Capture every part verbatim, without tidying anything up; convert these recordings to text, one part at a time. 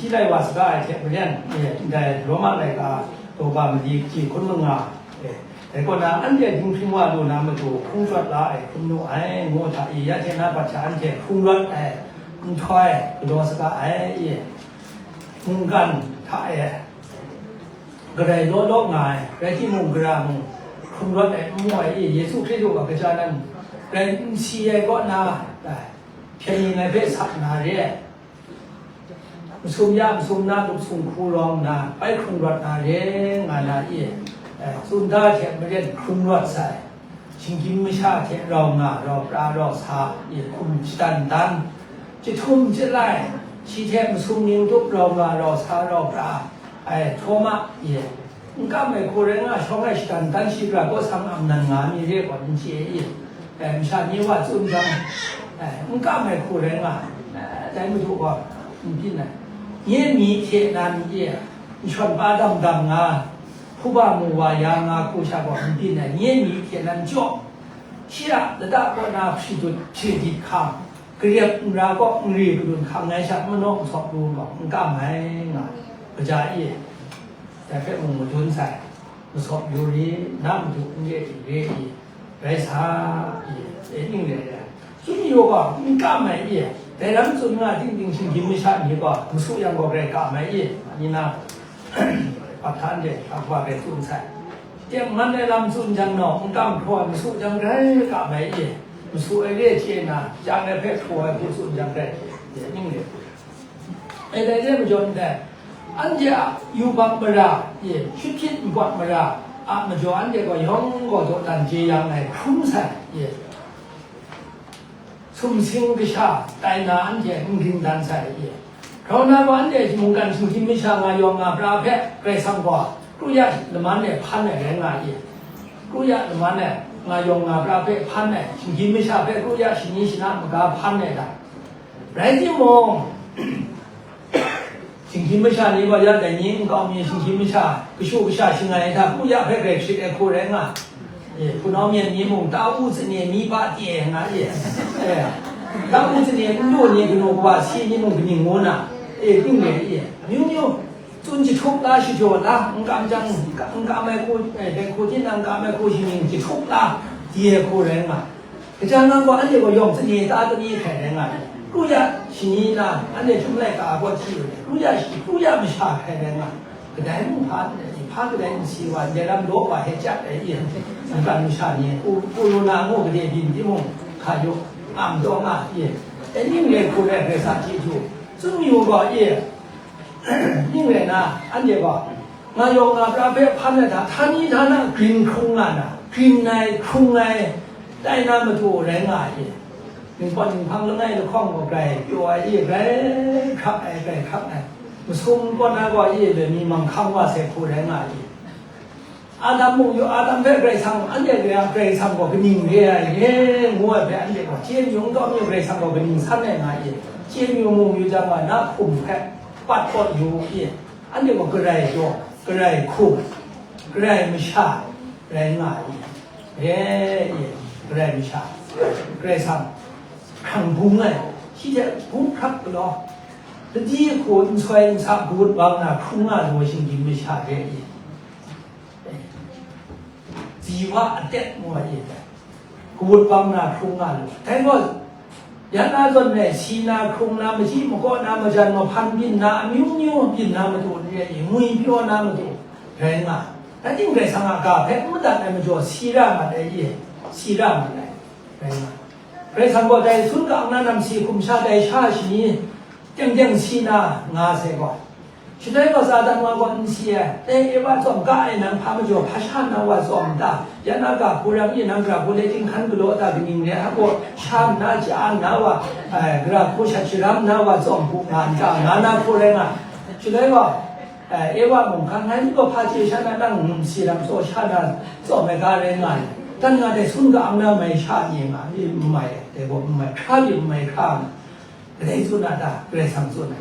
Shi lai wa saga ai hte maren, e, ndai Roma laika daw ga mali kaji hkun manga, e, dai kaw na anhte dinghpring wa lu na matu hkrung rawt la ai hkrum nu ai, ngu hta i, ya hte na bat hta anhte hkrung rawt ai, nhtoi galaw saga ai, e, mungkan hta e, garai law law nga ai, rai timung, gara mung hkrung rawt ai n mu ai, e, Yesu Hkristu a kaja nan rai n si ai kaw na, e, hpyen ning ai hpe sak na re ai. Masum ya masum na lup sung hku rawng nna, bai hkrung rawt na re nga na i, e, tsun da hte maren hkrung rawt sai. Shinggyim masha hte rau nga, rau pra, rau sa, i, hkum shadan dan, jahtum jalai, shi hte masum ning tup rau nga, rau sa, rau pra, ai, Htawma, i, N kam ai hku rai nga, shawng ai shadan dan shi gara kaw sang am nan nga mi re gaw n chye i, e, masha ni wa tsun jang, e, n kam ai hku rai nga, e, dai Madu gaw n byin ai. Nye myi hte nan e, n shawn pa dam dam nga, hpuba mu wa ya nga hku sha gaw n byin ai. Nye myi hte nan jaw, shi a lata kaw na hpri dut hpri dit hkam, garep n ra kaw n ri gadun hkang ai sha manaw n sawp lu gaw n kam ai nga, kaja e, dai hpe mung madun sai. Masawp yu ri, na madu n re i, re i, rai sa i, e ning re ai. Tsun yu gaw, n kam ai i, dai ram tsun nga ting ting shinggyim masha ni gaw, masu yang gaw grai kam ai i, ni na, hpa htan de, hpa hpa grai tsun sai. Tengman ai lam tsun jang naw, n kam hkraw ai masu jang grai kam ai i, masu ai re chye na, jang ai hpe hkraw ai hku tsun jang grai, e ning re. E, dai re majaw ndai, anhte a yubak mara, e, shut hkyit nbawt mara a majaw anhte gaw yawng gaw dawdan jeyang ai hkrum sai, e, sumsing kasha tai na anhte n grin dan sai, e, grau na gaw anhte mungkan shinggyim masha nga yawng nga pra hpe Karai Kasang gaw kru ya laman e hpan ai rai nga, e, kru ya laman e nga yawng nga pra hpe hpan ai, shinggyim masha hpe kru ya shani shana maga hpan ai ta? Rai timung, shinggyim masha ni gaw ya dai ni nkau mi shinggyim masha kashu kasha shangai ai hta, kru ya hpe grai hprit ai hku rai nga. E, hpunau myen ni mung, ta u tsane mi pa tye nga e. E, ta u tsane n lu ni kanu kawa si ni mung kaning ngu na, e, ting re e. Amyu myu, tsun jahtuk la, shajaw la, n kam jang, n kam ai hku, e, dai hku hte nang n kam ai hku, shaning jahtuk la, di ai hku rai nga. Kaja nang gaw anhte gaw yawng tsani ta tsani hkrai rai nga ai. Kru ya shani na, anhte htum laika gaw hti lu ai, kru ya shi, kru ya masha hkrai rai nga ai. Kadai mung hpa ndai, hpa kadai nsi wa, ndai lam law wa hte chyap ai i, mungkan masha ni, u, u lu na ngu gade byin timung, hka yu, am taw nga i, dai ning rai hku rai Karai Kasang chyeju, tsun yu gaw i, ning rai na, anhte gaw, nga yawng nga pra hpe hpan ai hta, htani htana grin hkrung nga na, grin ai, hkrung ai, tai na matu rai nga ai. Ningpawt ninghpang langai lahkawng gaw grai pyaw ai, grai hkrak ai, grai hkrak ai. Masum kaw na gaw, loi mi manghkang wa sai hku rai nga ai. Adam mung yu, Adam hpe Karai Kasang, anhte Karai Kasang gaw kaning re ai, he, ngu ai hpe anhte gaw chye mayu, n kau mayu, Karai Kasang gaw kaning san ai nga ai. Chye mayu mung yu jang gaw, na hkum hpe pat pawt yu i, anhte gaw garai daw, garai hkum, garai masha rai nga ai. E, e, garai masha, Karai Kasang hkrang bung ai, shi hte bung hkrak galaw, ladi hku nsoi nsa kawut bang na hkrung nga lu ai shinggyim masha re i. Ziwa atet ngu ai e, kawut bang na hkrung nga lu. Dai gaw, ya na zawn e, si na, hkrung na, machyi makaw na, majan mahpan byin na, amyu myu byin na matu re i, ngwi pyaw na matu rai nga. Rai timung, Karai Kasang a ga hpe n madat ai majaw, si ra mat ai e, si ra mat ai, rai nga. Karai Kasang gaw dai sun ka-ang na namsi hkum sha, dai sha shani teng teng si na nga sai gaw, shaloi gaw Satan wa gaw n si ai, dai Ewa tsawm ga ai nang hpa majaw, hpa sha nna wa tsawm n ta? Ya na ga hku ram i, nang gara hku le ting hkan galaw ta, kaning re ai hku, sha nna, ja nna wa, ai, gara hku shat sharam nna wa tsawm hku nga n ta, nga na hku rai nga. Shaloi gaw, ai, Ewa mung hkan, ngai ni gaw hpa chye sha na, nang n si lam tsaw sha na tsawm ai ga rai nga ai, dan nga dai sun ka-ang na mai sha ni nga, i, n mai ai, dai gaw n mai, hkra byin n mai hkra nga. Kadai tsun a ta, Karai Kasang tsun ai.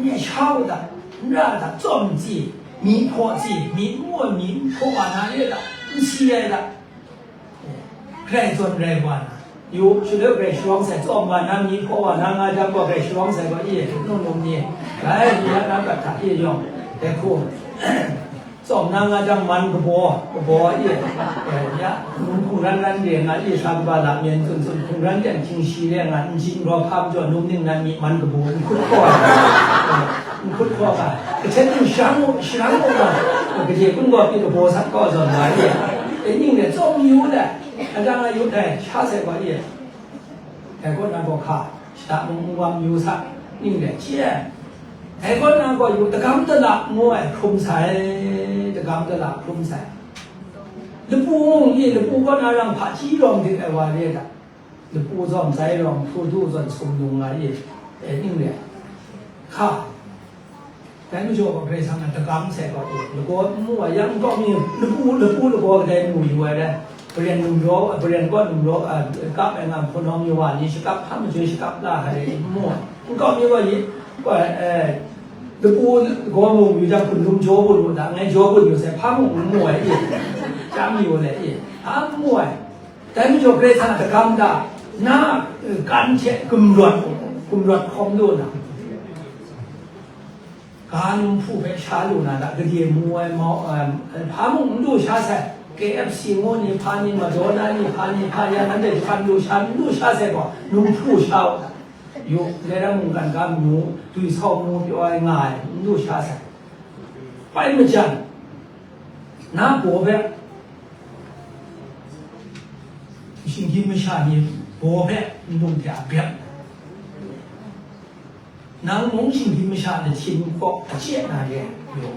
Nye sha u ta, n ra ta, tsawm n tsi, myi hpaw tsi, myi n mu ai, myi n hpaw wa na re ta, n si ai ta. Karai zawn rai wa na, Yu, shaloi grai sharawng sai, tsawm wa na, myi hpaw wa na nga jang gaw, grai sharawng sai gaw, i, num num ni, rai, ni ya na prat hta, i yawng, dai hku, tsawm na nga jang, man kabaw, kabaw, i, eh, ya, num hkungran ran re nga, i, sha kaba lam yan tsun tsun, hkungran yan hkying shi re nga, n jin gaw hpa majaw, num ning nan myi man kabaw, n hkut hkaw ai, n hkut hkaw ai, kahten ning sharang u, sharang u nga, kaje kun gaw, pyi kabaw sat kaw zawn nga, i, dai ning re, tsawm yu le, a jang a yu dai, sha sai gaw, i, Dai kaw na gaw hka, shada mung n wam yu sa, ning rai hti ai. Dai kaw na gaw yu, dagam dala ngu ai hkrum sai, dagam dala hkrum sai. Lapu mung i, lapu kaw na rang hpaji rawng dik ai wa re ai da. Lapu zawn zai rawng, hpru du zawn sumlung nga i, e ning rai. Hka, Dai majaw gaw Karai Kasang a dagam sai gaw, lagaw n mu ai yang, nkau mi lapu, lapu lagaw kadai mu yu ai rai, Baren numraw, Baren kaw numraw, a, kap ai nga, hpunau mi wa ni shakap, hpa majoi shakap la ai rai, n mu ai. Nkau mi gaw ni, gaw, eh, lapu lagaw mu yu jang, hpun lum jaw bun u da, ngai jaw bun yu sai, hpa mung n mu ai, i, chyam yu ai, i, hpa n mu ai. Dai majaw Karai Kasang a dagam da, na, eh, kan hte gumrawt, gumrawt hkawm lu na. Ga num hpu hpe sha lu na, da gade mu ai mau, em, hpa mung n lu sha sai, K F C ngu ni, hpa ni, Madonna ni, hpa ni, hpa yan, anhte hpan lu sha, n lu sha sai gaw, num hpu sha u, yu, Nera mungkan ga mu, dwi sau mu pyaw ai nga ai, n lu sha sai. Pai majan, na baw hpe, shinggyim masha ni baw hpe, nlung hte a byak. Nang mung shinggyim masha ni htim kaw achye na re, yu,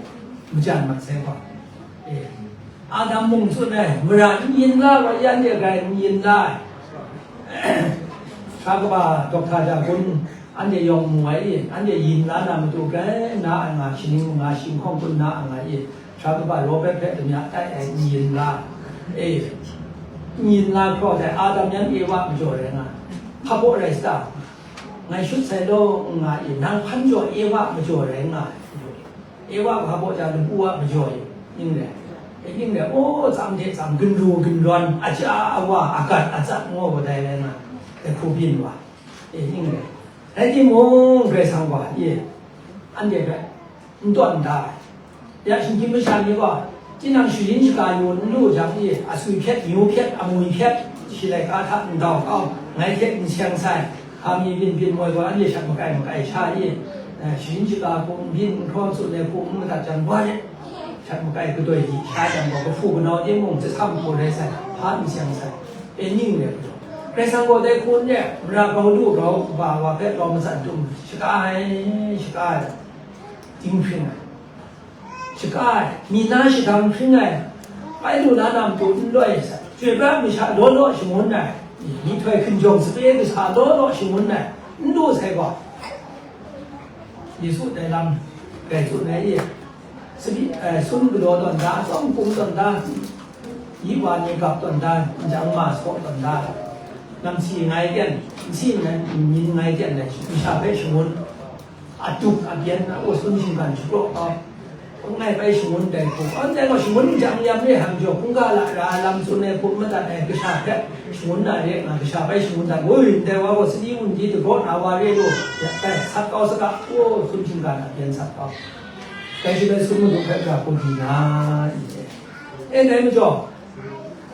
majan mat sai gaw. E, Adam mung tsun ai, mara n yin la, wa yan de grai n yin la ai. Sha kaba Doctor Dagun, anhte yawng mu ai i, anhte yin la na matu grai na ai nga, shaning nga, shi nhkawng kun na ai nga i, sha kaba Robert hpe damya tai ai n yin la. E, n yin la hkraw dai, Adam yan Ewa majaw rai nga, hpa baw rai sa ta? Ngai shut sai law, n nga i, nang hpan jaw Ewa majaw rai nga ai. Ewa hpa baw jang, lapu a majaw i, ning rai. E, ning rai, o, tsam hte tsam, ginru ginrawn, aja awa, agat atsat, ngu gaw dai rai nga, dai hku byin wa. E, ning rai. Rai timung, Karai Kasang gaw, e, anhte hpe n tawn da ai. Ya, shinggyim masha ni gaw, tinang sharin shaga yu n lu jang i, asui hpyet, nyu hpyet, amwi hpyet, shi laika hta ndau kau, ngai hte n seng sai, hpa mi byin byin moi gaw, anhte shat makai makai sha i, eh, sharin shaga hku n byin, n hkraw tsun ai hku n madat jang, wa re, shat makai kadoi di sha jang gaw, kahpu kanau timung, zatsam hku rai sai, hpa n seng sai, e ning re gaw. Karai Kasang gaw dai hku n re, mara grau lu grau kaba wa hpe grau matsat dum, shaka ai, shaka ai, dinghpring ai. Shaka ai, mi na shadang hpring ai, pai lu na na matu n loi sai, chyoi pra masha law law shangun ai, myihtoi hkinjawng sape kasa law law shangun ai, n lu sai gaw, Yesu dai lam rai tsun ai e, sabi, eh, sun galaw tawn da, tsawm hkum tawn da, yi wa ni gap tawn da, n jang ma saw tawn da, namsi ngai ten, nsi ngai, nyin ngai ten ai, masha hpe shangun. Adup abyen a, o, sun shinggan shapraw ai, n ngai bai shangun dai hku, anhte gaw shangun jang yam re hkang jaw, hkungga lara lam tsun ai hku madat ai kasha hpe shangun na re nga, kasha bai shangun dat, oi, ndai wa gaw sadi wunji dagaw na wa re lu, ya, bai sat kau saga, o, sun shinggan abyen sat kau. Dai shi bai sun madu hpe ga hku di na, i, e, dai majaw,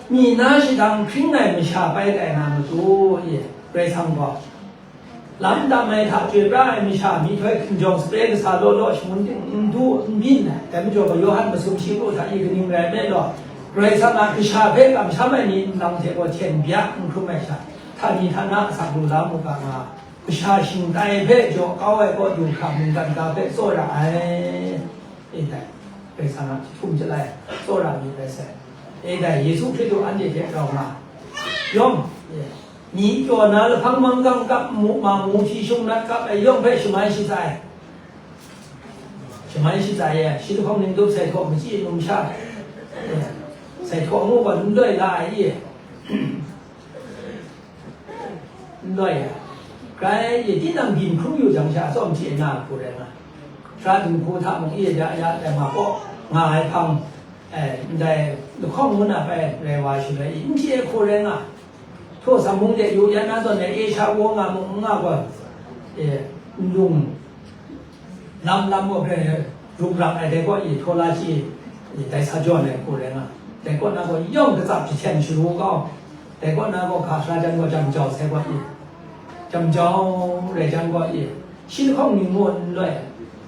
mi na shadang hpring ai masha bai tai na matu, i, Karai Kasang gaw, Lam tam ai hta chyoi pra ai masha, myihtoi hkinjawng sape kasa law law shangun ting n du n byin ai. Dai majaw gaw, Yawhan masum shi kru hta i kaning rai nme law, Karai Kasang a kasha hpe kamsham ai ni nlang hte gaw hten bya n hkrum ai sha, htani htana asak lu la mu ga nga, kasha shingtai hpe jaw kau ai kaw du hkra mungkan ga hpe tsawra ai. E dai, Karai Kasang a jahtum jalai tsawra myit rai sai. E dai, Yesu Hkristu anhte hte rau nga, yawng, e, Ni pyaw na lahpang manggang kap, mu, ma mu hpyi shung nat kap ai yawng hpe shamai shatsai. Shamai shatsai e, shi lahpang ning dup sai htaw machyi numsha, sai htaw ngu gaw n loi la ai i? N loi ai. Grai i, tinang byin hkrum yu jang sha, atsawm chye na a hku rai nga. Sara dinghku hta mung i, ya, ya, ya, ma kaw nga ai hpang, eh, ndai lahkawng ngu na bai rai wa shaloi i, n chye ai hku rai nga. Daw sa mung de yu, ya na zawn e, Asia wa nga mung n nga gaw, e, nlung lam lam gaw hpe rup rap ai dai gaw i, htaw la shi i, dai sa jawn ai hku rai nga. Dai kaw na gaw yawng katsap jahten sharu kau, dai kaw na gaw hka sara jan gaw jam jau sai gaw i, jam jau rai jan gaw i, shi lahkawng ning maw n loi,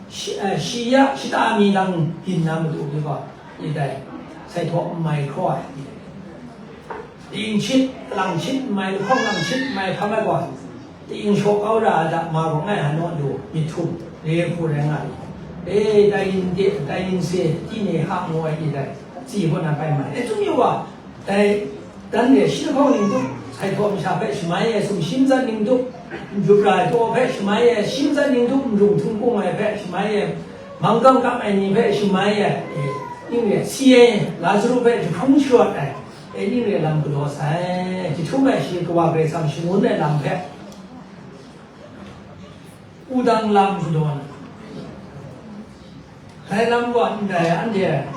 shi, eh, shi ya shata mi dang byin na matu ni gaw, i dai, sai htaw n mai hkraw ai, ting shit, lang shit n mai, lahkawng lang shit n mai hkam ai gaw, ting shaw kau ra ai da, ma gaw ngai hanu du, myit htum, re hku rai nga ai. E, tai yin de, tai yin se, ti ne ha ngu ai i dai, tsi hpaw na pai mai. E, tsun yu wa, dai, dan de shi lahkawng ning tup, sai htaw masha hpe shamai e, sumshi matsat ning tup, rup ra ai taw hpe shamai e, shi matsat ning tup, nrung htung kung ai hpe shamai e, manggang kap ai ni hpe shamai e, e, ning re, si ai, Lazaru hpe jahprung sharawt ai, e, ning re lam galaw sai, jahtum ai shi Kawa Karai Kasang shangun ai lam hpe, wudang lam galaw na. Dai lam gaw ndai anhte,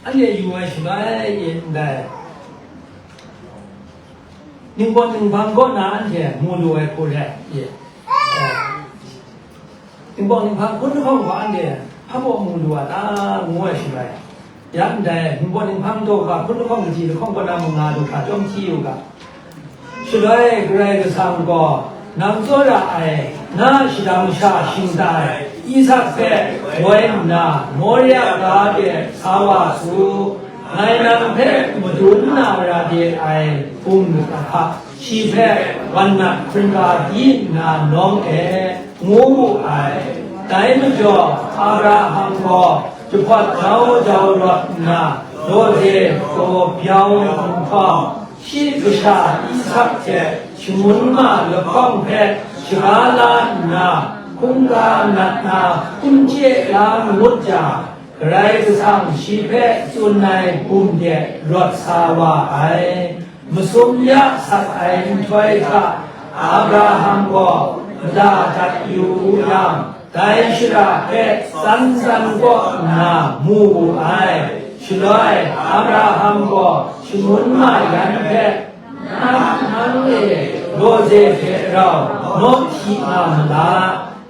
anhte yu ai shaloi e ndai, ningpawt ninghpang kaw na anhte mu lu ai hku rai e. Ningpawt ninghpang hkun lahkawng gaw anhte hpa baw mu lu a ta, ngu ai shaloi, ya ndai, ningpawt ninghpang daw ga hkun lahkawng kaji lahkawng kaw na mung nga lu hkra chyawm hti u ga. Shaloi Karai Kasang gaw, nang tsawra ai, na shadang sha shingtai Isak hpe woi nna, Moria ga de sa wa su, ngai nang hpe madun na ra de ai hpung ahkang, shi hpe wan nat hkungga di nna nawng e, ngu wu ai. Dai majaw, Abraham gaw jahpawt jau jau rawt nna, lawze daw byau nhtawm, shi kasha Isak hte shangun ma lahkawng hpe shaga la nna, hkungga nat na hkun chye la mangut jang, Karai Kasang shi hpe tsun ai bum de rawt sa wa ai. Masum ya sak ai nhtoi hta, Abraham gaw mada dat yu u yang, dai shara hpe tsan tsan kaw nna mu wu ai. Shaloi Abraham gaw shangun ma yan hpe, "Nang, nang e lawze hte rau naw hti nga mu la,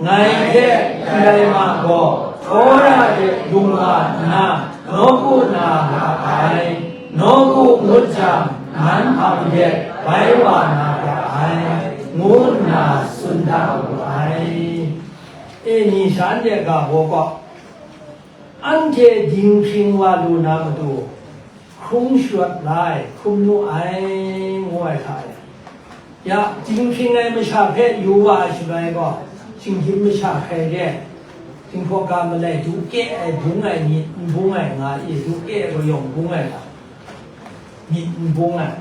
ngai hte ndai ma gaw Hkora de lung wa nna, nawku na ra ai, nawku ngut jang, nan hpang de bai wa na ra ai," ngu nna tsun da wu ai. E, ni sha anhte ga baw gaw, anhte dinghpring wa lu na matu, hkrung sharawt la ai, hkrum nu ai, ngu ai hta e. Ya, dinghpring ai masha hpe yu wa ai shaloi gaw, shinggyim masha hkrai re, dinghpaw ga malai du kye ai bung ai myit n bung ai nga i, du kye ai gayawng bung ai ga, myit n bung ai.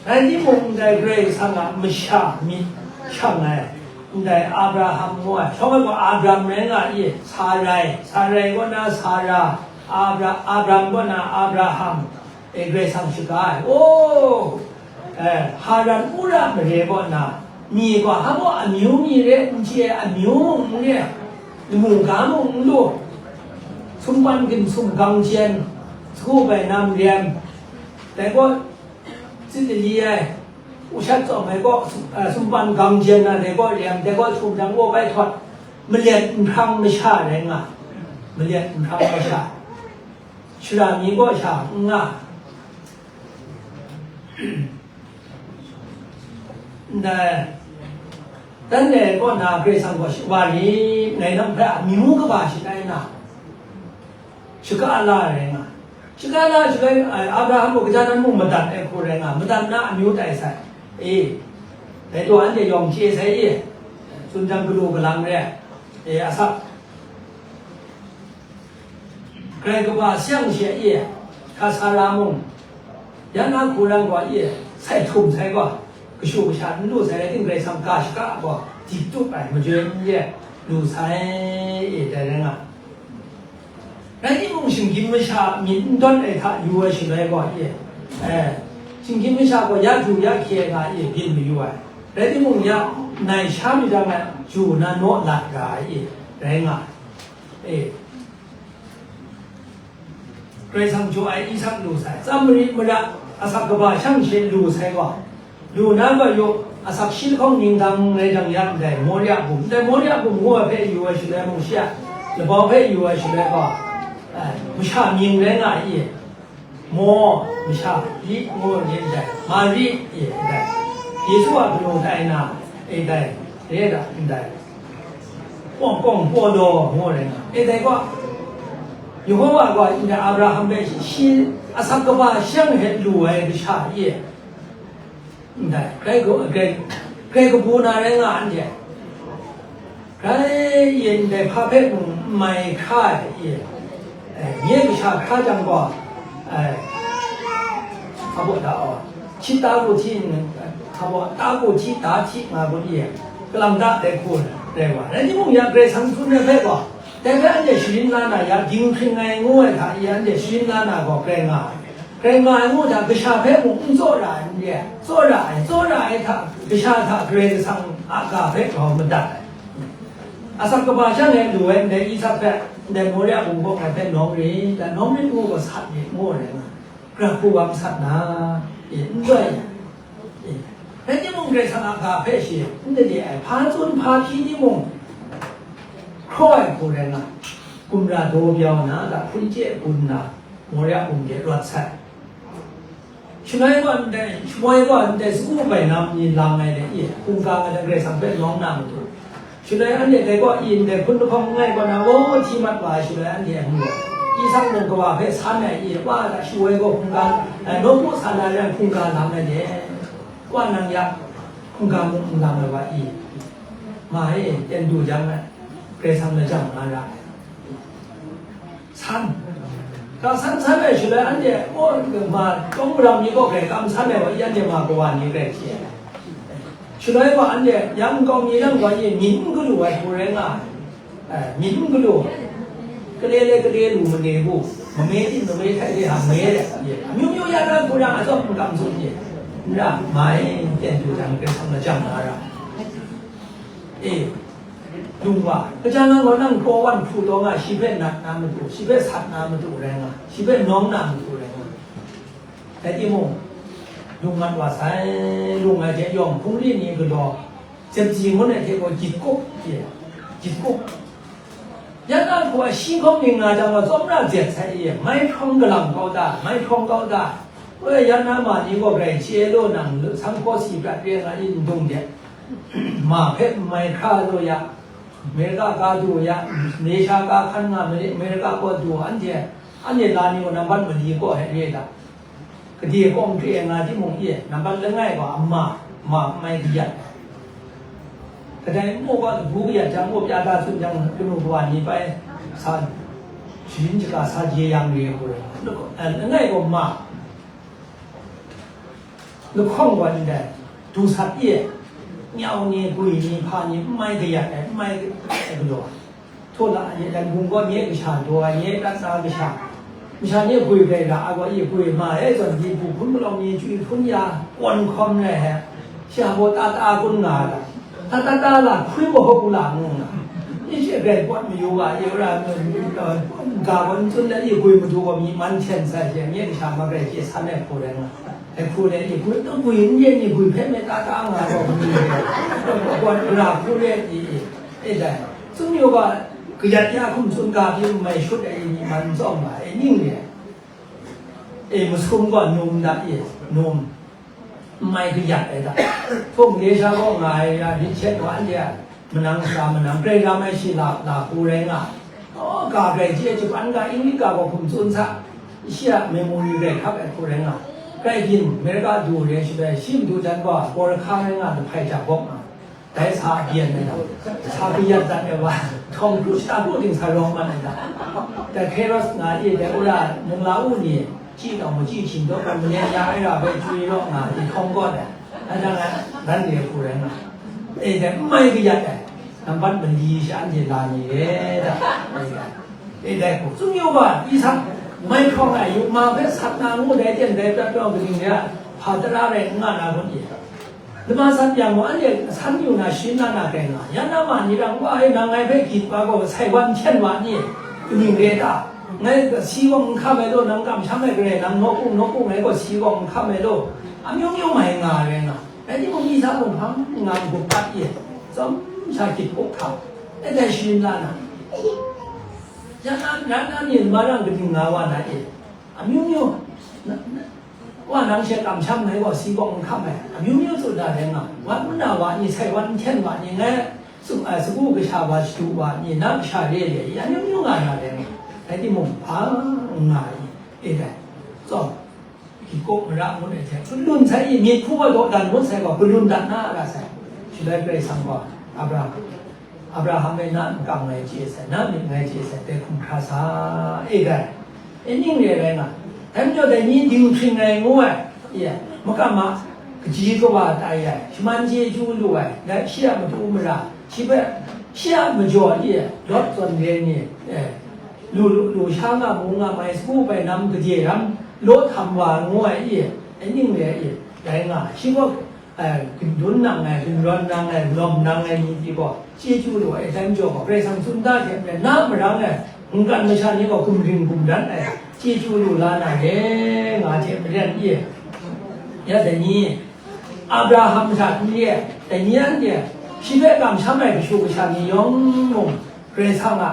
Rai timung, ndai Karai Kasang a masha myit shang ai, ndai Abraham ngu ai, shawng ai gaw Abram rai nga i, Sarai, Sarai kaw na Sara, Abra-, Abram kaw na Abraham, e, Karai Kasang shaga ai. O, e, Haran Ura mare kaw na, mi gaw hpa baw amyu mi re, n chye ai amyu mung n re, lamu ga mung n lu, sumpan ginsum gang jen, sagu bai nam rem, dai gaw, tsit lali ai, ushat tsawm ai gaw, sum-, a, sumpan gang jen na dai gaw rem, dai gaw htum jang gaw bai htawt, malyat nhprang masha rai nga, malyat nhprang masha, shara mi gaw sha n nga, ndai, dan dai kaw na Karai Kasang gaw shi-, wa rit, ngai nang hpe amyu kaba shatai na, shaga la ai rai nga. Shaga la ai shaloi, ai, Abraham gaw kaja nan mung madat ai hku rai nga, madat na amyu tai sai. E, dai taw anhte yawng chye sai e, tsun jang galu galang re ai. E, asak, Karai kaba sayang she e, hka Sara mung, ya na hku ran gaw e, sai htum sai gaw, kashu kasha n lu sai rai tim, Karai Kasang ga shaga gaw, dik tup ai, majoi n ye, lu sai e, dai rai nga. Rai timung, shinggyim masha myit n dawn ai hta yu ai shaloi gaw e, eh, shinggyim masha gaw ya du ya hkye nga e byin mayu ai. Rai timung, ya nai sha mi jang ai ju na naw lat ga ai e, rai nga ai. E, Karai Kasang jaw ai Isak lu sai, tsam marit mara, Asak kaba shang she lu sai gaw, lu na gaw yu, asak shi lahkawng ning dang rai dang ya ndai, Moria bum, ndai Moria bum ngu ai hpe yu ai shaloi mung, shi a labau hpe yu ai shaloi gaw, eh, masha mying rai nga i, Mo, masha, Li ngu ai ndai, Mari, e, ndai, Yesu a kanu tai na, e, ndai, re da, ndai, Kawng kawng Pawlaw ngu ai rai nga, e, dai gaw, Yehowa gaw ndai Abraham hpe shi, shi asak kaba shang hte lu ai kasha e, ndai, grai gu-, grai, grai kabu na rai nga anhte. Grai yin dai hpa hpe mung n mai hkra ai, e, nye kasha hkra jang gaw, e, hpa baw da aw, hti ta gu hti, hpa baw ta gu hti ta hti nga gun e, kalang da dai hku rai wa. Rai timung, ya Karai Kasang tsun ai hpe gaw, dai hpe anhte sharin la na, ya dinghpring ai ngu ai hta e anhte sharin la na gaw, grai nga ai. Grai nga ai ngu hta, kasha hpe mung n tsawra ai n re ai, tsawra ai, tsawra ai hta, kasha hta Karai Kasang a ga hpe grau madat ai. Asak kaba shang e lu ai ndai Isak hpe, ndai Moria bungkawng ai hpe nawng rit, da nawng rit ngu gaw sat myit ngu ai rai nga, gara hku wa masat na, e, n loi ai. E, rai timung, Karai Kasang a ga hpe shi n dade ai, hpa tsun hpa hpyi timung, hkraw ai hku rai nga, gumra daw bya na, da hpun chye gun na, Moria bum de rawt sai. Shaloi gaw ndai, shaloi gaw ndai sagu bainam ni lang ai de, e, hkungga nga ai Karai Kasang hpe nawng na matu. Shaloi anhte dai gaw, e, ndai hpun lahkawng langai kaw na, o, hti mat wa ai shaloi anhte ngu ai. Isak mung kawa hpe san ai, e, wa da, shaloi gaw hkungga, e, nawku sa na rai hkungga lang ai de. Wa nang ya, hkungga mung n lang ai wa i? Ma e, ten du jang ai, Karai Kasang lajang nga ra ai. San. Ga san san ai shaloi anhte, o, ma, tawng maram ni gaw grai kam san ai wa, anhte ma kawa ni grai chye ai. Shaloi wa anhte, yang kau mi lang wa ye, myin n galu ai hku rai nga ai. Eh, myin n galu. Kale le kale lu mane bu, mame tin mame htai de ha me de, ye. Amyu myu ya na hku rai nga, atsawm n kam tsun ye. N ra, ma e, ten du jang, Karai Kasang lajang nga ra. E, lung wa, kaja nang gaw nang hkraw wan hkru taw nga, shi hpe nat na matu, shi hpe sat na matu rai nga, shi hpe nawng na matu rai nga. Rai timung, lung mat wa sai, lung ai hte yawng hpungri ni galaw, jepji ngun ai hte gaw gyit kup, ye, gyit kup. Ya na hku a shi hkawng ning nga jang gaw, tsawmra jet sai, ye, mai hkawng galang kau ta, mai hkawng kau ta. Woi, ya na ma ni gaw grai chye law nang, sanghpaw si prat re nga, i ndung de. Ma hpe n mai hkra law ya, Amerika ga du ya, Malaysia ga hkan nga, Mali-, Amerika kaw du, anhte, anhte la ni gaw nambat mali kaw hte re da. Gade kawng hte nga timung e, nambat langai gaw ama, ma n mai kayat ai. Kadai n mu gaw, lagu kayat jang gaw, pya da tsun jang, kanu kawa ni bai sa, sharin shaga sa je yang re hku rai. Langai gaw ma, lahkawng gaw ndai, du sat e, nyau ni, gwi ni, hpa ni, n mai kayat ai, n mai galaw ai. Htaw la, nye Yangon gaw nye kasha daw ai, nye tat na kasha, masha nye gwi grai ra ai gaw, e gwi ma e zawn, di bu hpun malawng ni chywi hpun ya, kawn hkawm rai ai, sha gaw ta ta kun nga ai. Ta ta ta la, hkwi mahkra la ngu nga. Ni hte grai pawt mayu ga, e ra, ga gaw n tsun let, e gwi madu gaw myi man hten sai hte, nye kasha ma grai chye san ai hku rai nga. Ai hku rai, e gwi, gwi n yen ni gwi hpe me ta ta nga gaw, myi rai. Pawt ra hku rai, e, e, e dai. Tsun yu ga, kayat ya hkum tsun ga hpyi mai shut ai, myi man tsawm nga, e ning rai. E masum gaw num da, e, num. N mai kayat ai hta, hpung de sha kaw nga ai ya, myit hkyet wa n de ai, manang sara manang, grai ram ai shi la, la hku rai nga ai. Aw, ga grai chye ai, Japan ga, English ga gaw hkum tsun sa, shi a memory grai hkap ai hku rai nga ai. Grai byin, America du re ai shaloi, shi madu jan gaw, America rai nga ai, lahpai ja bawk nga ai. Dai sa byin ai hta, sa kayat dat ai wa, Tom Cruise ta du ting sa rawng mat ai hta. Dai Kairos nga i, dai ura, mung la u ni, chyi taw machyi hpyi taw, gaw manen ya ai ra bai chywi raw nga, i hkawng gaw dai. Anhte a ran re hku rai nga. E dai, n mai kayat ai, nambat mali sha anhte la ni re da. E dai hku, tsun yu ga, Isak, mai hkawng ai, yuk ma hpe sat na ngu dai ten dai prat yawng kaning re a, hpa tara rai n nga na kun ye? Lama sat yang gaw, anhte san yu na, sharin la na rai nga, ya na ma ni rang wa, e nang ngai hpe gyit wa gaw, sai wa n hten wa ni, kaning re ta? Ngai gaw si gaw n hkam ai law, nang kamsham ai Karai, nang nawku, nawku ngai gaw si gaw n hkam ai law, amyu myu mai nga ai rai nga. Rai timung, mi sa mung hpang nga n-gup ap ye, tsawm sha gyit hkuk hkam, e dai sharin la na, ya na, na, na ni marang kaning nga wa na e, amyu myu, na, na, wa nang she kamsham ngai gaw si gaw n hkam ai, amyu myu tsun na rai nga, wan nna wa ni, sai wan n hten wa ni, ngai Su-, a, sagu kasha wa shadu wa, myi na kasha re le, ya myu myu nga na rai ngai, rai timung, hpa nga ai, e dai, tsawm, hkying mara ngut ai hte, galun sai i, myit hku wa dawdan ngut sai gaw, galun dat na ra sai. Shaloi Karai Kasang gaw, Abraham, Abraham e na makam ngai chye sai, na myit ngai chye sai, dai hkum hkra sa, e dai. E ning re rai nga, dai majaw dai ni dinghpring ai ngu ai, ye, makam ma kaji kawa tai ai, shaman chyeju lu ai, dai shi a matu mara, shi hpe, shi a majaw, ye, Lawt zawn re ni, e, lu, lu, lu sha nga mu nga mai, sagu bai nam gade ram law htam wa ngu ai, ye, e ning re, ye, dai nga, shi gaw, e, gun nang ai, gun rawn nang ai, lawm nang ai ni pyi gaw, chyeju lu ai, dai majaw gaw, Karai Kasang tsun da hte maren, na marang e, mungkan masha ni gaw gumring gumdat ai, chyeju lu la na re, nga hte maren, i, ya dai ni, Abraham hta n re ai, dai ni anhte, shi hpe kamsham ai kashu kasha ni yawng mung, Karai Kasang a,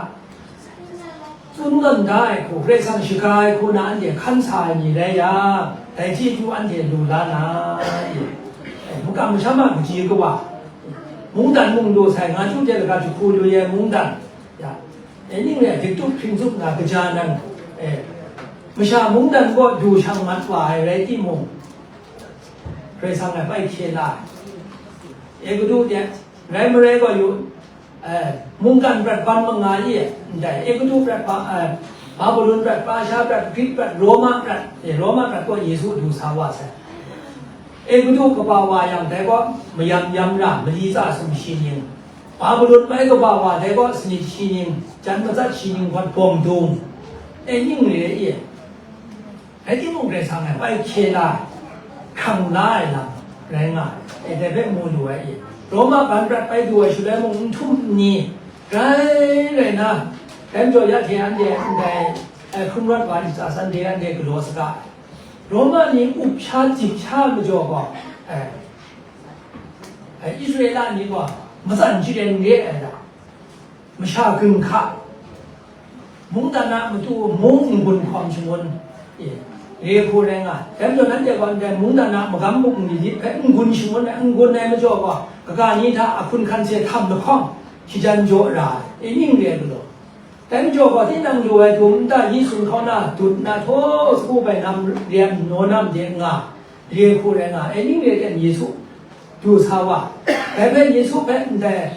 tsun tawn da ai hku, Karai Kasang shaga ai hku na anhte hkan sa ai ni rai yang, dai chyeju anhte lu la na, i, makam masham a kaji kawa, mungdan mung daw sai, nga chyu hte laga jahku lu ai mungdan, ya, e ning re, diktup hpring tsup na kaja nan, e, masha mungdan kaw du shang mat wa ai rai timung, Karai Kasang e bai hkye la ai. Egutu de, rai marai gaw yu, eh, mungkan prat ban manga i, ndai, Egutu prat ba, eh, Babulon prat, Pasha prat, Grit prat, Roma prat, eh, Roma prat gaw Yesu du sa wa sai. Egutu kaba wa yang, dai gaw mayam yam ra, mali tsa sumshi ning, Babulon bai kaba wa, dai gaw sanit shi ning, jan matsat shi ning hpawt bawng dung, e ning re i. Rai timung, Karai Kasang e bai hkye la ai, hkrang la ai lam rai nga ai, e, dai hpe mu lu ai i. Roma ban prat bai du ai shaloi mung n htum n ni, rai rai na, dai majaw ya hte anhte ndai, e, hkrum rawt wa ai ntsa san de anhte galaw saga ai. Roma ni up sha jip sha ai majaw gaw, e, e, Israela ni gaw matsan sharen re ai da. Masha gun hka, mungdan a matu mung n-gun hkawm shangun, e, re hku rai nga ai. Dai majaw nanhte gaw ndai mungdan a magam mung ni lit hpe n-gun shangun ai, n-gun ai majaw gaw, kaga ni hta a hkun hkan se htam lahkawng, shajan jaw ra ai, e, ning re ai galaw. Dai majaw gaw, tinang lu ai dum nta yi sum hkaw na dut na htaw, sagu bai nam rem naw nam de nga, re hku rai nga ai, ning re ten Yesu du sa wa. Dai hpe Yesu hpe ndai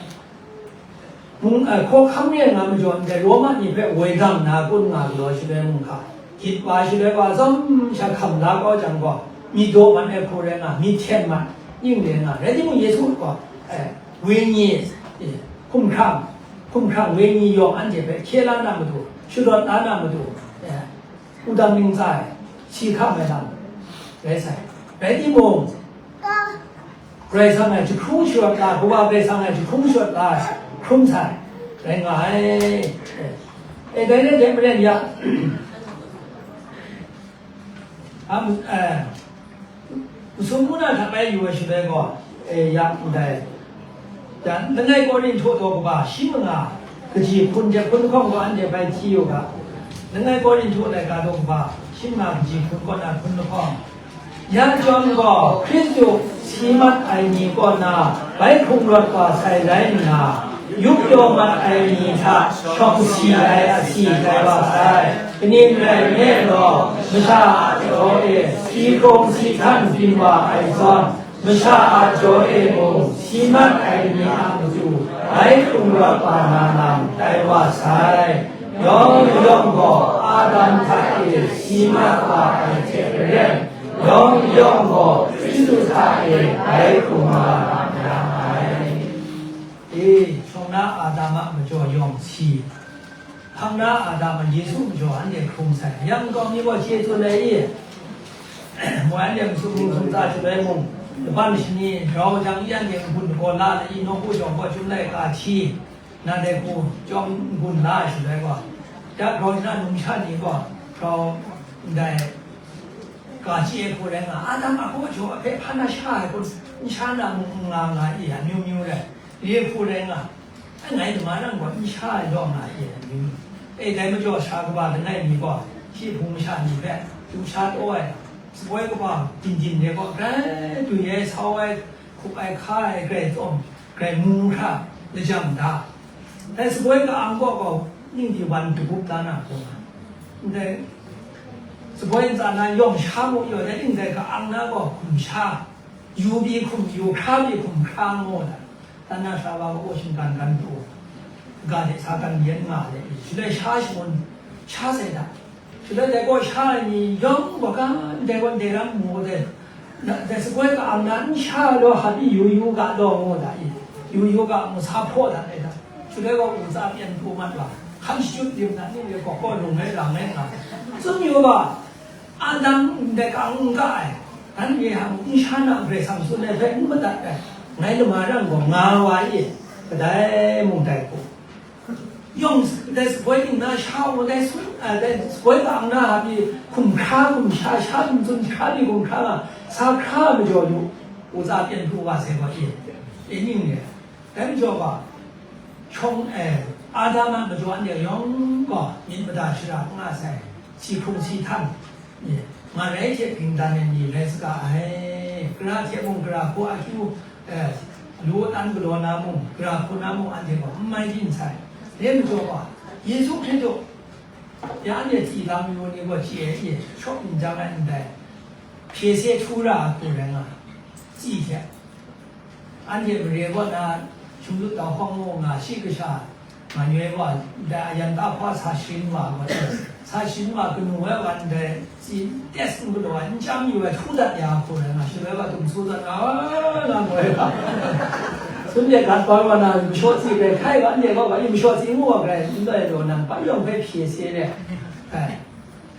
mung, eh, hkawhkam re nga majaw ndai Roma ni hpe woi dang na kun nga galaw shaloi mung hka, gyit wa shaloi wa zawn sha hkam la kau jang gaw, myit daw mat ai hku rai nga, myit hten mat, ning rai nga, rai timung Yesu gaw, eh, wenyi, eh, hkumhkrang, hkumhkrang wenyi yawng anhte hpe hkye la na matu, shadawt la na matu, eh, wudang ning tsa ai, si hkam ai lam rai sai. Rai timung, Karai Kasang e jahkrung sharawt la, Kawa Karai Kasang e jahkrung sharawt la ai, hkrum sai, rai nga ai. E, dai rai hte maren ya, am, eh, masum mung na hta bai yu ai shaloi gaw, e, ya ndai. Jan, langai Korinhtu daw kaba shi manga, kaji hpun jep hpun lahkawng gaw anhte bai hti yu ga. Langai Korinhtu laika daw kaba shi manga, kaji hpun kaw na hpun lahkawng. Ya chyawm gaw, Hkristu si mat ai ni kaw na bai hkrung rawt wa sai rai nna, yup pyaw mat ai ni hta shawng si ai asi tai wa sai. Kaning rai nme law, masha a jaw e si hkrung si htan byin wa ai zawn, masha a jaw e mung si mat ai ni a matu bai hkrung rawt wa na lam tai wa sai. Yawng mayawng gaw Adam hta e si mat wa ai hte maren, yawng mayawng gaw Hkristu hta e bai hkrung wa na ra ai. E, shawng na Adam a majaw yawng si. Hpang na Adam a Yesu majaw anhte hkrung sai. Yang nkau mi gaw chye tsun ai i? Moi anhte masum mung sumta shaloi mung, laban shani grau jang i anhte n-gun lagaw la ai i, nawku jawng gaw chyum laika hti, na dai hku chyawm n-gun la ai shaloi gaw, Ya grau na numsha ni gaw, grau ndai ga chye ai hku rai nga, Adam a hkaw jaw hpe hpa na sha ai hku, n sha na mung n nga nga i, amyu myu rai, re hku rai nga, ai ngai dama nang gaw n sha ai law nga i, amyu myu. E, dai majaw sha kaba langai mi gaw, shi hpung masha ni hpe, du sha taw ai, saboi kaba byin byin de gaw, grai dwi ai, sau ai, hkup ai, hka ai, grai tsawm, grai mu hkra, lajang da. Dai saboi ka-ang gaw gaw, ning di wan dagup da na hku nga. Ndai saboi ntsa na yawng sha mu yaw, dai ning dai ka-ang na gaw hkum sha, yu bi hkum, yu hkra bi hkum hkra ngu da. Dan na sara wa gaw shinggan gan pru, ga de sa gan yen nga de, shaloi sha shangun sha sai da. Shaloi dai gaw sha ai ni yawng gaw ga ndai gaw ndai ram mu de, na, dai saboi ka-ang na n sha law, hpabi yu yu ga law ngu da i, yu yu ga ngu sa hpaw da ai da. Shaloi gaw wu tsa pyan pru mat wa, hkan shachyut rim na ning le gaw gaw lung ai lam ai nga. Tsun yu ga, Adam ndai ka-ang n ga ai, anhte hang n sha na Karai Kasang tsun ai hpe n madat ai, ngai lama rang gaw nga wa i, kadai mung dai hku. Yawng dai saboi ning na sha u, dai sun, a, dai saboi ka-ang na hpabi hkum hkra hkum sha, sha hkum tsun hkra bi hkum hkra nga, sa hkra majaw lu, u tsa pyan pru wa sai gaw i, i ning re. Dai majaw gaw, shawng, e, Adam a majaw anhte yawng gaw myit mada shara n nga sai, si hkrung si htan, Ye, nga rai hte bingdan ai ni rai saga ai. Gara hte mung gara hku akyu, eh, lu an galaw na mung, gara hku na mung, anhte gaw n mai byin sai. Dai majaw gaw, Yesu Hkristu, ya anhte tsi lam yu ni gaw chye ai, ye, shawk n jang ai ndai, hpye se htu ra ai hku rai nga, tsi hte. Anhte mare kaw na shinglut dau hkawng mu nga shi kasha, ma nyoi gaw, dai a yan ta hpa sa sharin wa gaw, sa sharin wa kanu ai wa ndai tsi test n galaw ai, n chyam yu ai, htu dat ya hku rai nga, shaloi wa tum su dat nga, nga ngoi ga. Sun de gat bai wa na, mashaw tsi rai hkai wa, anhte gaw wa, i mashaw tsi ngu wa rai, n dai law nang, bai yawng hpe hpye se re. Ai.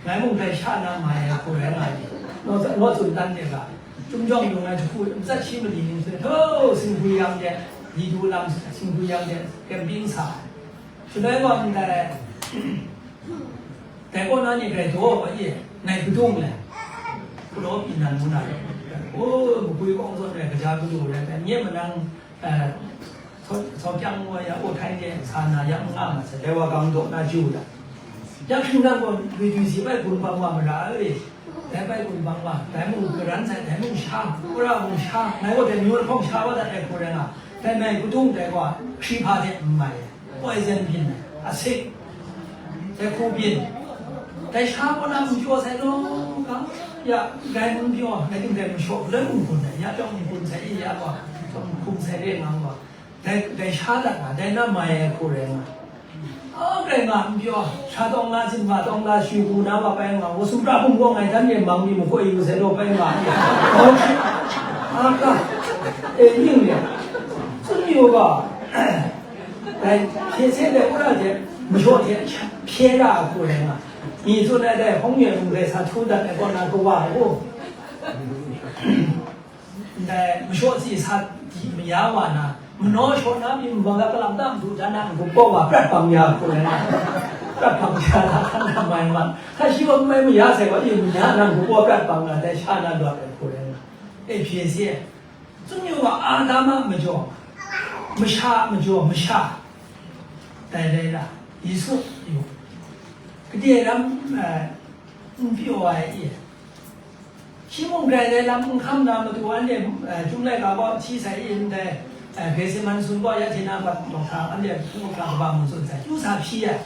Ngai mung dai sha na mai ai hku rai nga ai, naw, naw tsun dan de ga, Chyum jawng yung ai jahku, matsat shi mali ning hte, ho, Singhku yang de, Lidu lam Singhku yang de, camping sa ai. Shaloi gaw ndai, dai kaw na ni grai daw ai, ngai kadung le, galaw pyi nan ngu na, o, makwi kawng zawn ai, kaja galu rai, nye manang, Eh, sau, sau kyang wa ya, o htai de sa na ya nga ma sai, dai wa gang daw na ju da. Ya hpring nang gaw, lui dui si bai gun bang wa mara e. Dai bai gun bang wa, dai mung karan sai, dai mung sha, kura mung sha, ngai gaw dai myu lahkawng sha wa dat ai hku rai nga, dai mai kadung dai gaw, hkri hpa de n mai, poison byin ai, a sik. Dai hku byin, dai sha kaw na n pyaw sai law, ga, ya, dai n pyaw, dai ting dai mashaw, dai n gun ai, ya pyaw n gun sai, ya gaw, hkum sai re nga gaw. Dai, dai sha dat nga, dai na mai ai hku rai nga. A, rai nga, n pyaw, sha tawng la, zinma tawng la, shi gu na wa pai nga, wa sumra bum gaw ngai dan ye mang mi makoi yu sai law pai nga. A, ka, e, ning le, tsun yu ga, dai, hpye se dai, wora je, mashaw hte, hpye ra ai hku rai nga. Mi tsun ai dai, hkawng yoi mung rai sa htu dat ai kaw na kawa ai u. Ndai mashaw tsi sa di maya wa na, manaw shaw na pyi mabang ga kalam tam du jan na, n-gup kaw wa prat bang ya hku rai na, prat bang ya na, hkan na mai mat. Hta shi gaw n mai maya sai gaw, i maya na, n-gup kaw prat bang na, dai sha na lawt ai hku rai na. E hpye si ai. Tsun yu ga, Adam a majaw, masha a majaw, masha. Dai rai la, Yesu yu. Gade ram, eh, n pyaw ai i. Shi mung grai dai lam n hkam na matu anhte, eh, Chyum laika gaw hti sai i ndai, eh, Getsemane sun gaw ya hte na bat mat hta anhte hpung hkra kaba mung tsun sai, kyu sa hpyi ai.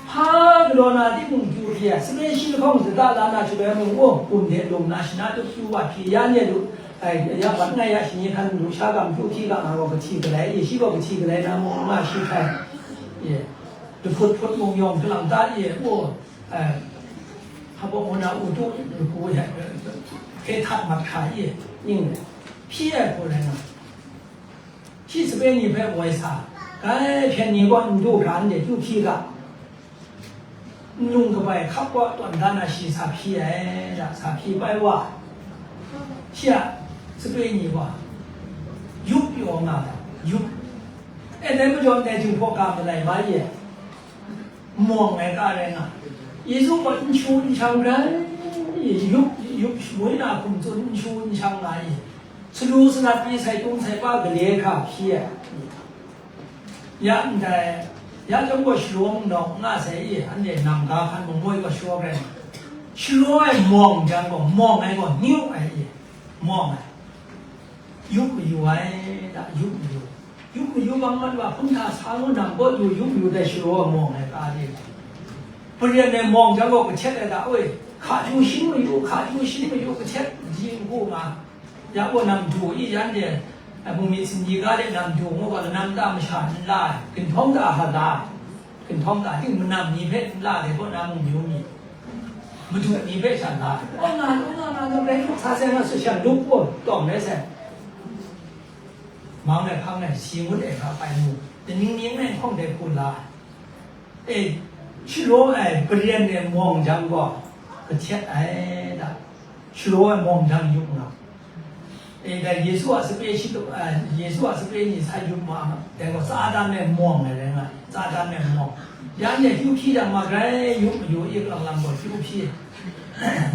Hpa galaw na timung kyu hpyi ai, sape shi lahkawng zata la na shaloi mung, o, gum de lung na shana tup kyu wa hpyi ya nye lu, eh, ya bat ngai ya shani hkan lu sha gam kyu hpyi ga nga gaw kahti galai, i, shi gaw kahti galai na mung nga shi hkai, i, lahput hput mung yawng galang ta i, o, Eh, hpa baw na u tu, ku ya, hpe htat mat hkra i, ning le, hpyi ai hku rai nga. Shi sape ni hpe woi sa, kai hpyen ni gaw n du hkra n de kyu hpyi ga, n lung kabai hkap gaw tawn dan na shi sa hpyi ai, da, sa hpyi bai wa. Shi a sape ni gaw, yup pyaw nga ga, yup. E, dai majaw ndai Jinghpaw ga malai ma ye. mawng ai ka rai nga. Yesu gaw n shu n shang rai, yup, yup shamwi na hkum tsun n shu n shang nga i, salu salat pyi sai tung sai pa gale hkra hpyi ai. Ya ndai, ya chyawm gaw shalaw mung nawk nga sai i, anhte nam ga hkan mung moi gaw shalaw rai nga. Shalaw ai mawng jang gaw, mawng ai gaw, nyu ai i, mawng ai. Yup mayu ai, da, yup mayu. Yup mayu bang mat wa, hpun hta sa ngu nang kaw yu, yup mayu dai shalaw mawng ai ka de. Paren ai mawng jang gaw kahtet ai da, oi, hka yu shin mayu, hka yu shin mayu, kahtet ji n gu ma. Ya gaw nang du i, yan de, a, bungli sinji ga de nang du ngu gaw, lanam ta masha n la ai, ginhtawng ta ha la ai. Ginhtawng ta ting manam ni hpe n la ai, kaw na mung yu mi, madu ni hpe sha la ai. Aw nga, aw nga, nga, nga, bai hkrup sa sai nga, su shan lup gaw tawng rai sai. Mang ai hpang ai, si ngut ai hkra pai mu, kaning ni ngai hkawng dai hku la ai. E, shalaw ai, paren ai mawng jang gaw, kahtet ai da, shalaw ai mawng jang yup nga. E, dai Yesu a sape shi, a, Yesu a sape ni sa yup ma, dai gaw Satan e mawng ai rai nga, Satan e mawng. Ya nye kyu hpyi jang ma grai yup mayu i, kalang lam gaw kyu hpyi.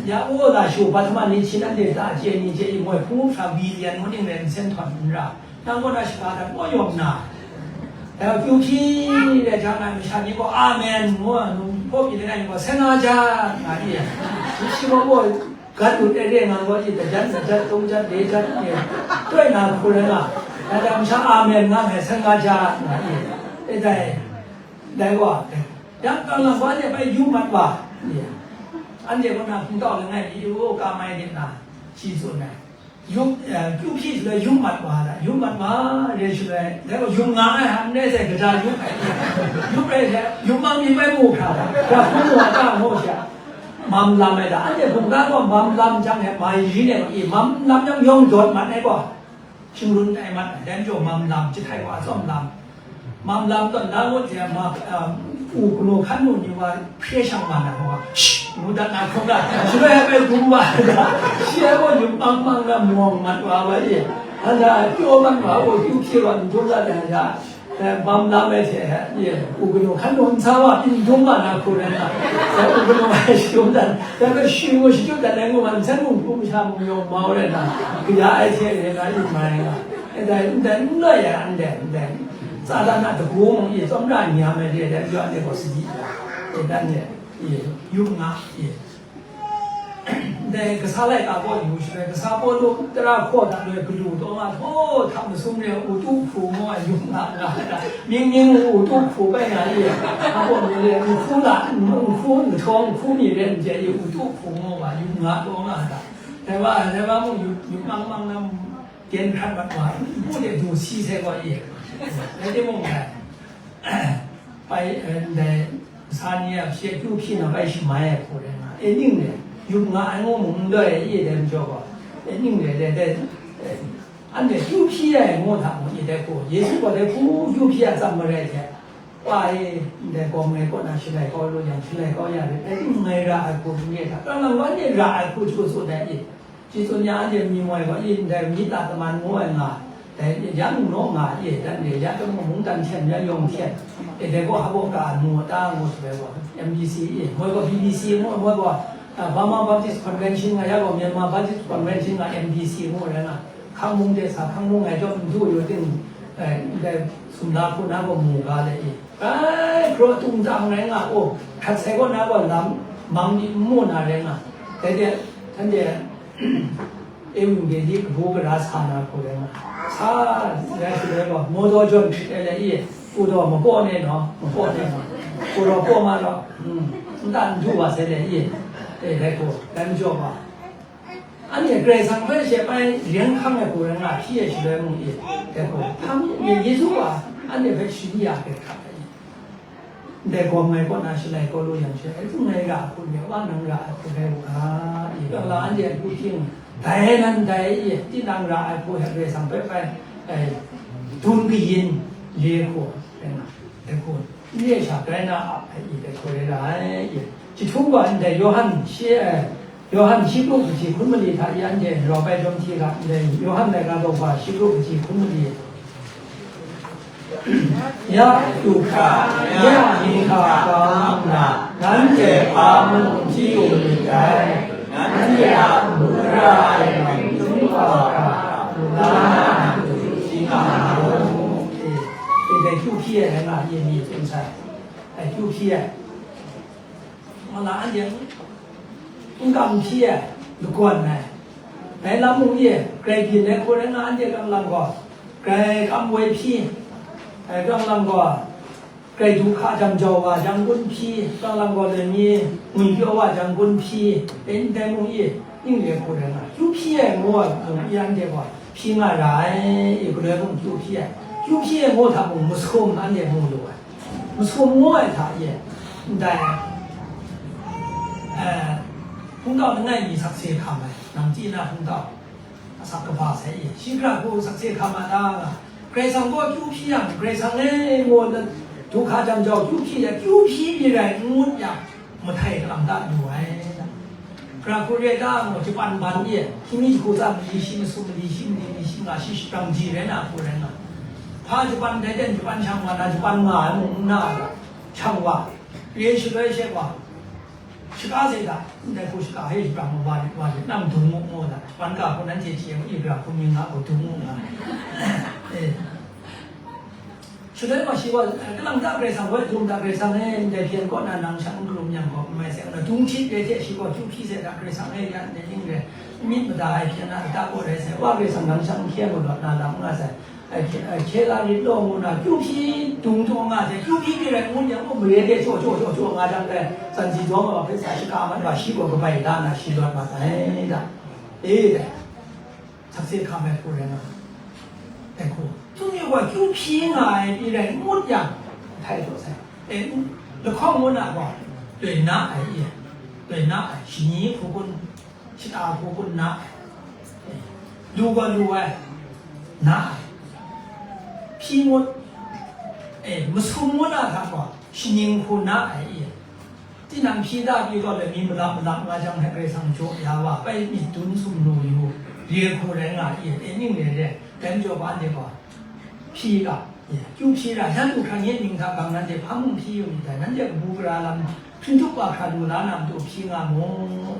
Ya, o, la shu, Bahtma ni hcyin anhte ta chye ni chye i, moi hpung up sha, billion ngu ning rai nsen htawn n ra, nang kaw na shaga dat maw yawng na? Dai gaw kyu hpyi rai jang, ngai masha ni gaw, Amen, ngu a, num hpaw pyi langai mi gaw, sai nga ja, nga i, shi gaw, gat lut ai re nga gaw i, dajan, dajan, tung jan, le jan, e, toi na hku rai nga, dai hta masha Amen nga ngai, sai nga ja, nga i, e, dai, dai wa, yang kang lang wa anhte bai yu mat wa, i, anhte kaw na hpung tau langai mi u, ka mai de na, shi tsun ai. Yup, eh, kyu hpyi shaloi yup mat wa da, yup mat wa re shaloi, dai gaw yup nga ai ham n rai sai, kaja yup ai, yup rai sai, yup mang mi bai mu hkra da, ya hpung wa ta ngu sha, mam lam ai da, anhte hpung ga gaw mam lam jang e, mai ri ne i, mam lam jang yawng dawt mat ai gaw, shingrun tai mat ai, dai majaw mam lam, jahtai wa tsawm lam, Mam lam tawn na ngut hte ma, a, u kanu hkan nu ni wa hpre shang wa na wa, shi, ngu dat na hkrum dat, shaloi ai bai gum wa, shi ai gaw yum mang mang na mawng mat wa wa ye, anhte a pyaw mat wa, o, kyu hpyi wa, n dum dat ai hta, e, bam lam ai hte, ye, u kanu hkan nu n sa wa, byin dum wa na hku rai na, e, u kanu ai shadum dat, dai hpe shi ngu shachyut dat ai ngu ma, nsen mung hkum sha mung yawng mau rai na, kaya ai hte re na yu mai nga, e, dai, ndai n lai ai, ndai, ndai. Satan a dagu mung e, tsawmra n ya ai re ai, dai majaw anhte gaw sadi ya, e, dan e, e, yum nga, e. Ndai kasa laika gaw yu shaloi, kasa Pawlu tara hkaw hta loi galu taw nga, htaw hta masum re ai, u tu hpu ngu ai, yum nga nga ai, mying mying u tu hpu bai nga i, a gaw mi re, nhku la, nhku, nhtawng nhku mi re n chye i, u tu hpu ngu ai, yum nga taw nga ai hta. Dai wa, dai wa mung yum, yum mang mang na, Kyen hkrat mat wa, npu de du si sai gaw i, rai timung, dai, bai, eh, ndai, sa ni a hpyi akyu hpyi na bai shamai ai hku rai nga, e ning de, yup nga ai ngu mung n doi ai, i dai majaw gaw, e ning de, dai, dai, eh, anhte kyu hpyi ai ngu hta mung i dai hku, Yesu gaw dai hku kyu hpyi a tsam marai hte, Wa e, ndai gawm ngai kaw na shalai kau lu yang, shalai kau ya rit ai, n ngai ra ai hku n ye hta, kang lang wan e ra ai hku chyu tsun ai i, Shi tsun ya anhte mi moi gaw, i ndai mi ta kaman ngu ai nga, dai ya mung naw nga, i dan re ya, mung mung dan hten ya yawng hten, e dai gaw hpa gaw ka nu ta ngu shaloi gaw, M B C i, moi gaw B B C ngu, moi gaw, a, Burma Baptist Convention nga, ya gaw Myanmar Baptist Convention nga, M B C ngu rai nga, hkang mung de sa, hkang mung ngai chyawm n du yu ting, e, ndai sumla hku na gaw mu ga le i, bai hkraw tung tang rai nga, o, hkrat sai gaw na gaw lam mang di n mu na rai nga, dai de, htan de, Ewanggeli kabu gara sa na hku rai nga, sa rai shaloi gaw, maw daw jawn hkrit ai le i, u daw mapaw ne naw, mapaw ne naw, u daw paw ma law, mm, nta n du wa sai le i, e, dai hku, dai majaw gaw, anhte Karai Kasang hpe she bai ren hkang ai hku rai nga, hpyi ai shaloi mung i, dai hku, hpa mi, Yesu a anhte hpe shani ya hkrit hkap ai i. Ndai gawm ngai kaw na shalai kaw lu yang she, ai hpung ngai ra ai hku, ya wa nang ra ai hku rai u ga, i, kala anhte a hku hkying, dai nan dai i, tinang ra ai hku hpe Karai Kasang hpe bai, ai, dun kayin le hku, rai nga, dai hku, n re sha grai na ap ai, i, dai hku rai ra ai, i. Jahtum gaw ndai Yawhan shi, ai, Yawhan shi kru kaji hkun mali hta i, anhte rau bai jawm hti ga, ndai Yawhan laika daw hpa shi kru kaji hkun mali. Ya du hkra, ya myit hkra kau na, nanhte hpa mung hti yu myit dai, nanhte a mung ra ai mung hkra, lu la na matu hti nga na mu. Dai kyu hpyi ai rai nga, ye mi hpung sai, dai kyu hpyi ai. Ma la anhte n kam hpyi ai, lagawn ai. Dai lam mung e, grai byin ai hku rai nga, anhte kam lam gaw, grai kam woi hpyi, grai kam lam gaw, grai du hka jang jau wa jang gun hpyi, kam lam gaw, loi mi ngwi pyaw wa jang gun hpyi, dai ndai mung e, ning re hku rai nga, kyu hpyi ai ngu ai mung e anhte gaw, hpyi nga ra ai, e galoi mung kyu hpyi ai, kyu hpyi ai ngu hta mung masum anhte mu lu ai. Masum ngu ai hta e, ndai, eh, hpungtau langai mi sakse hkam ai, nang chyi na hpungtau, asak kaba sai e, shi gara hku sakse hkam ai ta nga, Karai Kasang gaw kyu hpyi yang, Karai Kasang e ngu na, du hka jang jau kyu hpyi yang, kyu hpyi mi rai n ngut yang, mahtai kalang ta lu ai. Gara hku re ta ngu, japan ban e, hkying mi jahku tsa mali shi, masum mali shi, mali mali shi nga shi, shajang ji rai na hku rai nga. Hpa japan dai ten japan shang wa na, japan nga ai mung n na ga, shang wa, re shaloi she wa, shaka se da, ndai hku shaka he shajang wa, wa, wa, nang dung mu mu da, japan ga hku nanhte chye mu, i gara hku mi nga hku dung mu nga. Eh. Shaloi ma shi gaw, eh, kalang ta Karai Kasang gaw, dum ta Karai Kasang e, ndai hpyen kaw na nang sha n galum yang gaw, n mai seng, na dung htit re hte shi gaw, kyu hpyi se da Karai Kasang e, ya ndai ning re, myit mada ai hpyen na ta gaw rai sai, wa Karai Kasang nang sha n hkye mu lawt na lam nga sai, eh, hkye, eh, hkye la rit law ngu na, kyu hpyi dung taw nga sai, kyu hpyi mi rai ngun yang gaw, mare de chaw chaw chaw chaw nga jang dai, tsan si daw ma hpe sa shaka mat wa, shi gaw kabai da na, shi lawt mat ai da. E dai. Sakse hkam ai hku rai nga ai hku, tsun yu gaw, kyu hpyi nga ai pyi rai ngut yang, htai taw sai. E, lahkawng ngu na gaw, doi na ai e, doi na ai, shani hku kun, shata hku kun na ai, e, lu gaw lu ai, na ai, hpyi ngut, e, masum ngu na hta gaw, shaning hku na ai e, tinang hpyi da pyi gaw, loi mi malap malap nga jang hte Karai Kasang jaw ya wa, pai myit dun sumru yu, re hku rai nga i, e ning re re, dai majaw ba nde gaw, hpyi ga, e, kyu hpyi ra, yan du hkra nye mying hta gang nanhte hpa mung hpyi yu myit dai, nanhte kabu gara lam hpring htup wa hkra lu la na matu hpyi nga mu,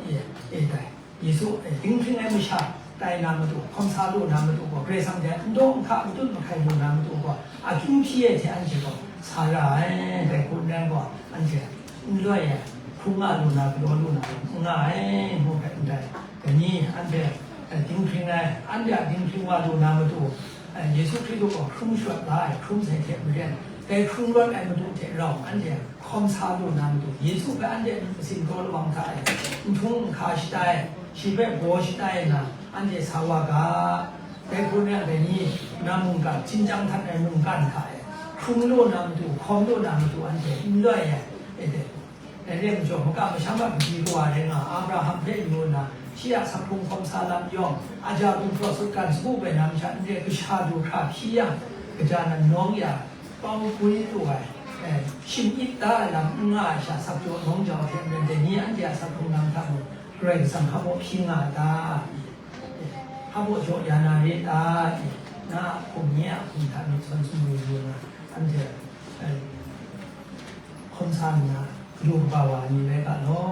e, e dai. Yesu, eh, dinghpring ai masha, tai na matu, hkawm sa lu na matu gaw, Karai Kasang hte n daw n hka, n tut n hkai lu na matu gaw, akyu hpyi ai hte anhte gaw sa ra ai, dai hku n rai gaw, anhte n loi ai, hkrum nga lu na, galaw lu na, n nga ai, ngu hpe ndai, dai ni, anhte, eh, dinghpring ai, anhte a dinghpring wa lu na matu, eh, Yesu Hkristu gaw hkrum shawt la ai, hkrum sai hte maren, dai hkrum rawt ai matu hte rau, anhte hkawm sa lu na matu, Yesu hpe anhte myit masin kraw lawang hta e, nhtung nhka shatai, shi hpe baw shatai nna, anhte sa wa ga. Dai hku rai yang, dai ni, na mungkan, htinjang htat ai mungkan hta e, hkrum lu na matu, hkawm lu na matu, anhte n loi ai, e dai. Dai re ai majaw, makam masham a kaji kawa rai nga, Abraham hpe yu nna, shi a saphung hkawm sa lam yawng, aja gumhpraw sutgan sagu bai na masha n re, kasha du hkra hpyi yang, kaja nan nawng ya, pau pwi lu ai, eh, shim-it da ai lam n nga ai sha, sakjaw nawng jau hte maren dai ni anhte a saphung lam hta mung, Karai Kasang hpa baw hpyi nga ai ta? Eh, hpa baw jaw ya na re ta? Eh, na a hkum, nye a hkum hta myit sawn sumru yu nga, anhte, eh, hkawm sa nna, kanu kaba wa ni rai ga law,